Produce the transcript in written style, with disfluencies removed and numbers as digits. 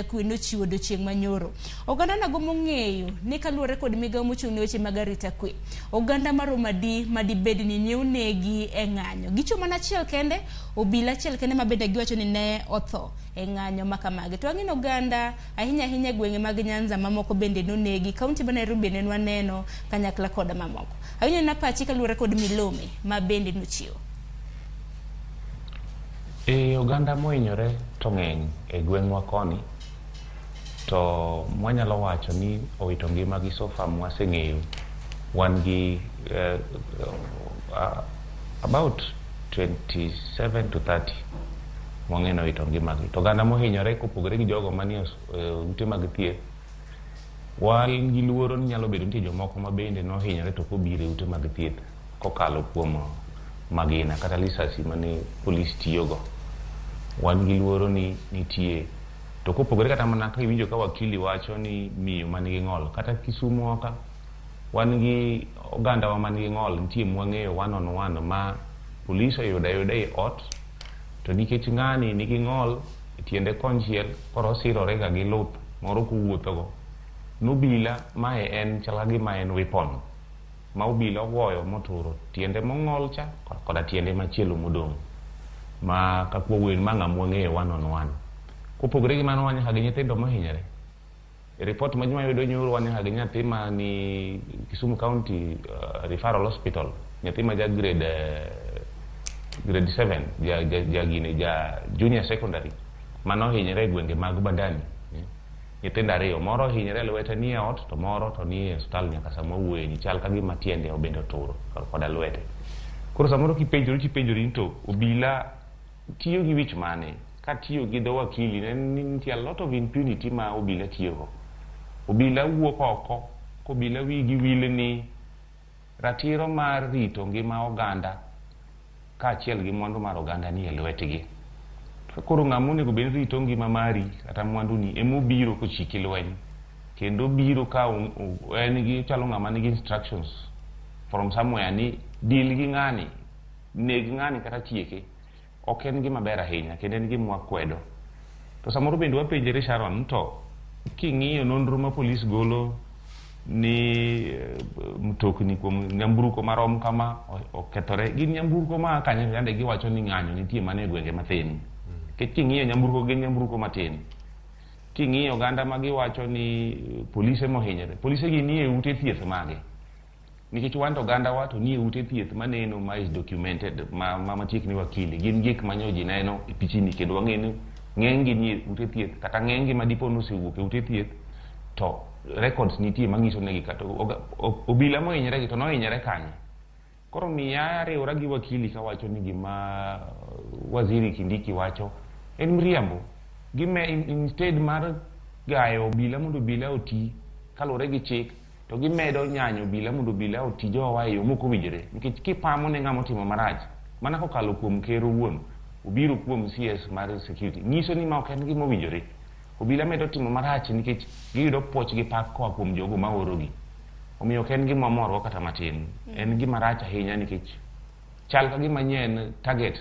Kwe nochiwo odiochieng' manyoro. Oganda nago mong'eyo ni kaluwore kod migawo mochung' ne weche mag arita kwe, oganda maromo adi madibed ni ne onegi e ng'anyo. Gicho mana achiel kende, obila achiel kende ma bende giwacho ni ne otho e ng'anyo ma kamagi. To wang'e ni oganda ahinya ahinya e gwenge mag Nyanza mamoko bende nonegi, kaunti ma Nairobi bende nwaneno kanyakla kod mamoko. Awinjo na pachi kaluwore kod milome ma bende nochiwo. E oganda mohinyore to ng'eny e gweng'wa koni to mwanyalo wacho ni owito ngimagi so far mwaseng'eyo wan gi about 27 to 30 mwang'eyo ni owito ngimagi. To oganda mohinyore kopogore gi jogo manie ute mag thieth, wan gi luoro ni nyalo bedo nitie jomoko ma bende nohinyore to ok obiro e ute mag thieth kokalo kuom magina kata lisasi mane polis tiyogo. Wan gi luoro ni nitie to kopogore kata mana kiwinjo ka wakili wacho ni miyo man gi ng'ol kata Kisumo ka wan gi ogandawa man gi ng'ol nitie mwang'eyo one on one ma polis oyudo ayuda e ot to nikech ng'ani nigi ng'ol e tiende konchiel koro osirore ga gi luth moro kowuothogo. Nobila mae en chal ka gima en weapon ma obila ogoyo moturo tiende mong'ol cha koda tiende machielo modong' ma kaka wawuoyo ma ng'ama wang'eyo one on one. Kopogore gi mano wan nyaka gi nyithindo mohinyore. E report ma wayudo nyoro wan nyaka gi nyathi ma ni Kisumu County Referral Hospital, nyathi ma ja grade 7 ja gine ja junior secondary manohinyore e gwenge mag Bandani. Nyithindo ariyo, moro ohinyore e lwete ni e ot to moro to ni e osiptal nyaka sama wawuoye ni chal ka gima tiende bende oturo koda lwete. Koro samoro kipenjori tipenjori ni to obila tiyo gi wich mane katiyo gi dho wakili en ni nitie a lot of impunity ma obila tiyogo. Obila wuok oko kobila wigi wil ni ratiro mar rito ngima oganda kaachiel gi mwandu mar oganda ni e lwetgi. To koro ng'ama onego bed ni rito ngima mari kata mwanduni emobiro kochiki lweny kendo obiro ka en gi chalo ng'ama nigi instructions from somewhere ni deal gi ng'ani, neg ng'ani kata tieke. Ok en gima ber ahinya kendo en gima wakwedo. To samoro bende wapenjore Sharon to king'iyo nonro ma polis golo ni mtokni kuom nyamburko marom kama okethore gin nyamburko ma kanye yande giwacho ni ng'anyo nitie mana e gwenge mathin. Nikech king'iyo nyamburko gin nyamburko matin. King'iyo oganda ma giwacho ni polise mohinyore, polise gi nie ute thieth mage. Nikech wan to oganda wa to nie ute thieth maneno ma is documented ma machiegni wakili gin gik ma nyo ji neno e pichni kendo wang'e ni ng'eny gi nie ute thieth kata ng'eny gi ma dipo ni osewuok e ute thieth to records nitie manyiso negi kata obila mohinyore gi to nohinyore kanye. Koro miya riwra gi wakili kawacho ni gima waziri Kindiki wacho en mriambo. Gime instead mar gayo obila mondo obila oti kaluwore gi chik to gimedo nyanyo obila mondo obila oti jowa e yo mok owinjore. Nikech kipamo ne ng'ama otimo marach mana kokalo kuom ker owuon obiro kuom CS mar security nyiso ni ma ok en gima owinjore. Obila medo timo marach nikech giyudo puoch gi pak koa kuom jogo maorogi. Omiyo ok en gima wamorgo kata matin. En gima rach ahinya nikech chal ka gima nye en target.